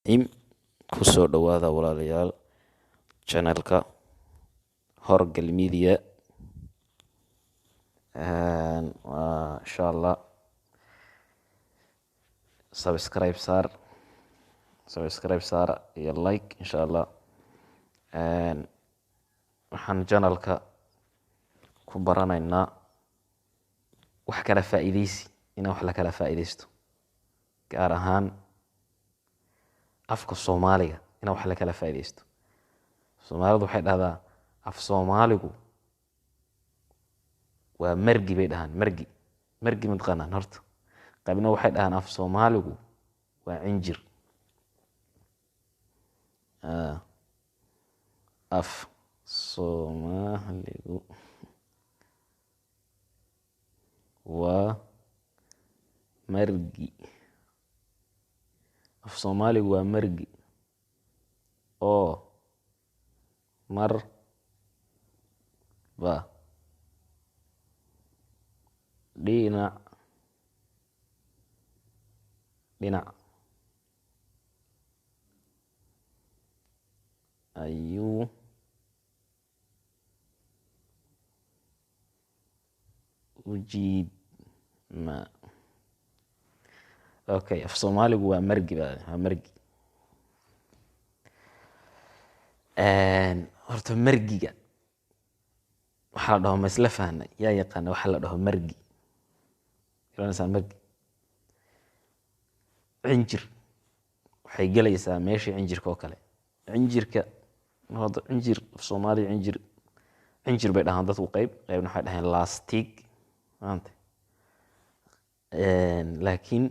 Kusoo dhawaada walaalayaal channelka Horgal Media. Waa insha Allah subscribe saar, subscribe saara iyo like insha Allah. Waxaan channelka ku baranaynaa wax kala faa'iideysi, inaan wax la kala faa'iideysto, gaar ahaan afka Soomaaliga inaan wax la kala faa'iideysto. Soomaalidu waxay dhahdaa af Soomaaligu waa margi bay dhahaan. Margi, margi ma taqaanaan horta? Qaybna waxay dhahaan af Soomaaligu waa cinjir. Af Soomaaligu waa margi, af Soomaaligu waa margi oo mar ba dhinac dhinac ayuu u jiidmaa. Okay, af Soomaaligu waa margi, ba waa margi. Horta margiga waxaa la dhaho ma isla fahnay? Yaa yaqaana waxa la dhaho margi? Garanaysaa margi? Cinjir waxay gelaysaa meeshii cinjirka oo kale. Cinjirka hadda, cinjir af Soomaaliya cinjir, cinjir bay dhahaan dadku qayb, qaybna waxay dhaheen lastig maanta, laakiin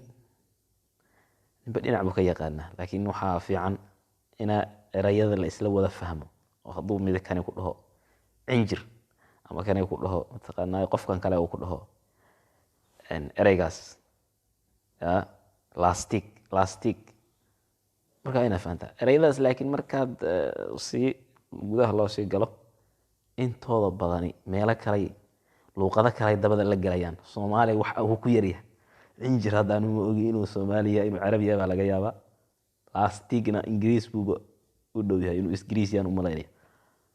ninba dhinac buu ka yaqaanaa. Laakiin waxaa fiican inaa erayada la isla wada fahmo, oo hadduu mid kani ku dhaho cinjir ama kani ku dhaho mataqaanaa, qofkan kale uu ku dhaho ereygaas ya lastig, lastig, markaa inaa fahantaa ereyadaas. Laakiin markaad sii gudaha loo sii galo, intooda badani meelo kaley, luuqado kaley dabada la gelayaan. Soomaaliya wax uu ku yaryahay cinjir hadda anu ma ogi inuu Soomaaliya, inuu Carabiya baa laga yaabaa. Lastigna Ingiriis buuba u dhow yahay, inuu Ingiriis yaan u malaynaya.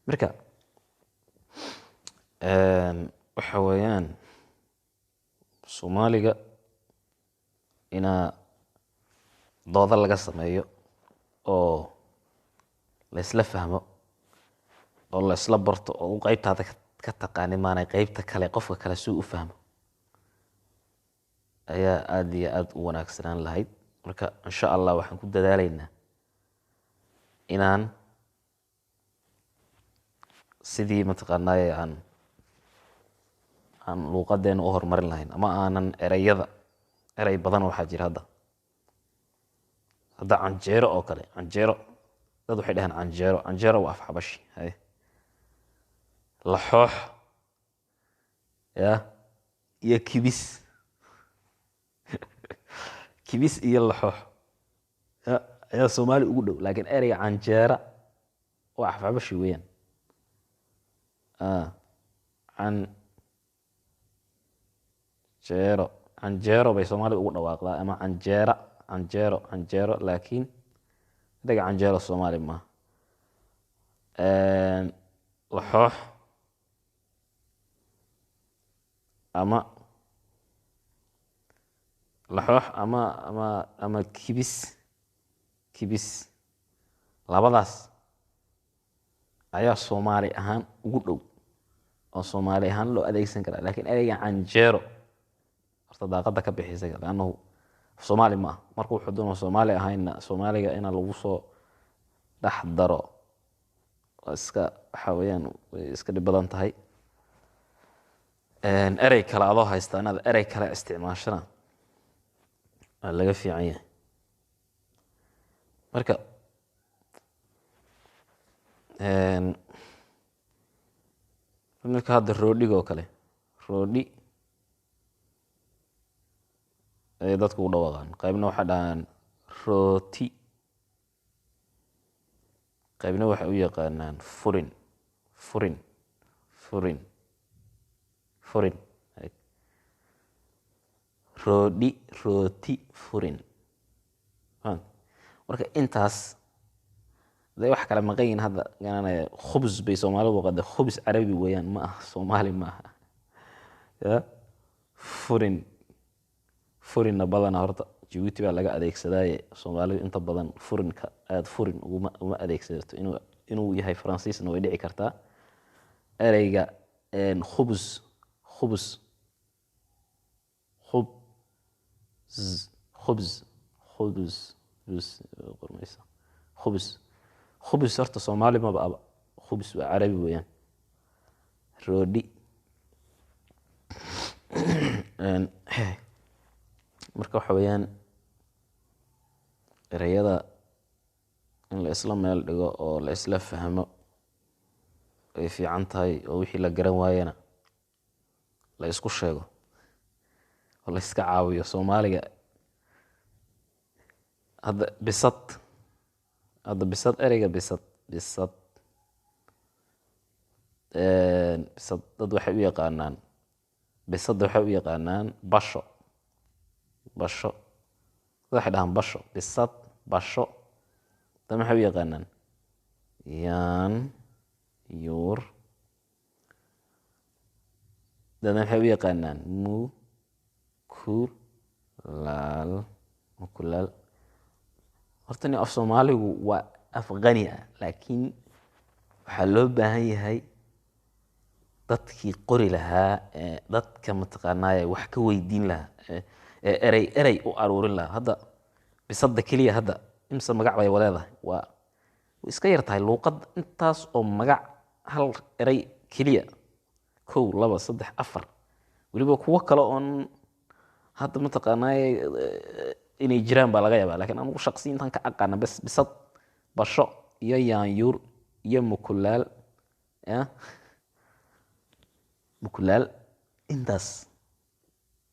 Marka waxa weeyaan Soomaaliga inaa doodo laga sameeyo oo la isla fahmo oo la isla barto, oo u qeybtaada ka taqaani maanay qeybta kale qofka kale si uu u fahmo ayaa aada iyo aada u wanaagsanaan lahayd. Marka insha Allah waxaan ku dadaalaynaa inaan sidii mataqaanaaye aan luuqadeena u horumarin lahayn, ama aanan ereyada, erey badan waxaa jira hadda canjeero oo kale. Canjeero dad waxay dhahaan canjeero, canjeero waa af Xabashi. Haye, laxoox ya iyo kibis, kibis iyo laxoox ya ayaa Soomaali ugu dhow, laakiin ereyga canjeera waa af Xabashi weeyaan. Canjeero, canjeero bay Soomaalida ugu dhawaaqdaa, ama canjeera, canjeero, canjeero, laakiin ereyga canjeero Soomaali maaha. Laxoox ama laxoox ama kibis, kibis, labadaas ayaa Soomaali ahaan ugu dhow oo Soomaali ahaan loo adeegsan karaa. Laakiin ereyga canjeero horta daaqada ka bixi isaga, lannahu Soomaali ma ah. Marka wuxuu doono Soomaali ahaynna Soomaaliga inaa lagu soo dhex daro waa iska, waxa weeyaan way iska dhib badan tahay. Erey kale adoo haysta inaad erey kale isticmaashana waa laga fiican yahay. Marka marka hadda roodhiga oo kale, roodhi ayay dadku u dhawaaqaan, qaybna waxay dhahaan rooti, qaybna waxay u yaqaanaan furin, furin, furin, furin. Roodhi, rooti, furin. Marka intaas haday wax kala maqan yihiin hadda garanaya. Khubs bay Soomaalidu qada, khubs Carabi weeyaan, ma aha Soomaali, ma aha. Ya furin, furinna badana horta Jabuuti baa laga adeegsadaaye, Soomaalidu inta badan furinka aada furin uma adeegsato. Inuu yahay Faransiisna way dhici kartaa. Ereyga khubus, khubus, khubz, khubz, khubus, bus qormaysa, khubus, khubus horta Soomaali maba aba, khubus waa Carabi weeyaan. Roodhi. Marka waxa weeyaan ereyada in la isla meel dhigo oo la isla fahmo ay fiican tahay, oo wixii la garan waayana la isku sheego oo la iska caawiyo. Soomaaliga hadda bisad, hadda bisad, ereyga bisad, bisad, bisad dad waxay u yaqaanaan, bisadda waxay u yaqaanaan basho, basho dad waxay dhahaan basho, bisad, basho. Dad maxay u yaqaanaan? Yaan yuur. Dadna maxay u yaqaanaan? Mukulaal, mukulaal. Horta nin af Soomaaligu waa af qani ah, laakiin waxaa loo baahan yahay dadkii qori lahaa ee dadka mataqaanaaye wax ka weydiin lahaa ee erey erey u aruurin lahaa. Hadda bisadda keliya hadda imse magac bay leedahay? Waa way iska yar tahay luuqad intaas oo magac hal erey keliya, 1, 2, 3, 4, weliba kuwo kale oon hadda mataqaanaaye inay jiraan baa laga yaabaa, laakiin anigu shaqsi intaan ka aqaana bes bisad, basho iyo yaanyuur iyo mukulaal, ya mukulaal, intaas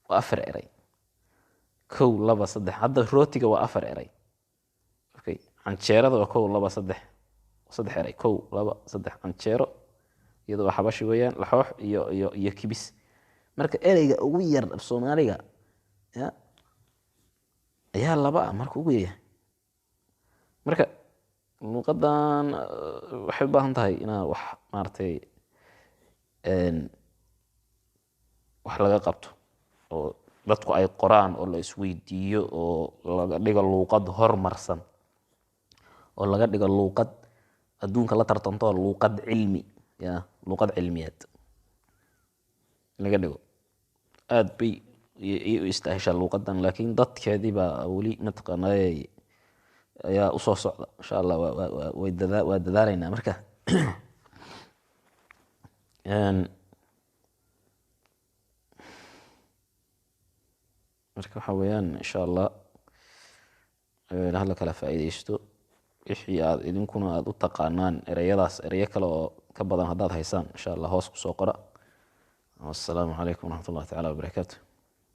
waa 4 erey, 1, 2, 3. Hadda rootiga waa 4 erey, okay. Canjeerada waa 1, 2, 3, 3 erey, 1, 2, 3. Canjeero iyada waa xabashi weeyaan, laxoox iyo kibis. Marka ereyga ugu yar af Soomaaliga ya ayaa 2 ah marka ugu yaryahay. Marka luuqadan waxay u baahan tahay inaa wax maaragtay wax laga qabto oo dadku ay qoraan oo la isweydiiyo oo laga dhigo luuqad hormarsan oo laga dhigo luuqad adduunka la tartanto, luuqad cilmi, ya luuqad cilmiyeed laga dhigo. Aad bay u istaaheshaa luuqadan, laakiin dadkeedii baa weli mataqaanaaye ayaa usoo socda. Insha Allah way waa dadaalaynaa. Marka marka waxa weeyaan insha Allah hala kala faa'iidaysto. Wixii aad idinkuna aad u taqaanaan ereyadaas, ereyo kale oo ka badan haddaad haysaan, insha Allah hoos kusoo qora. Wassalaamu calaykum waraxmat ullahi tacaala wabarakaatu.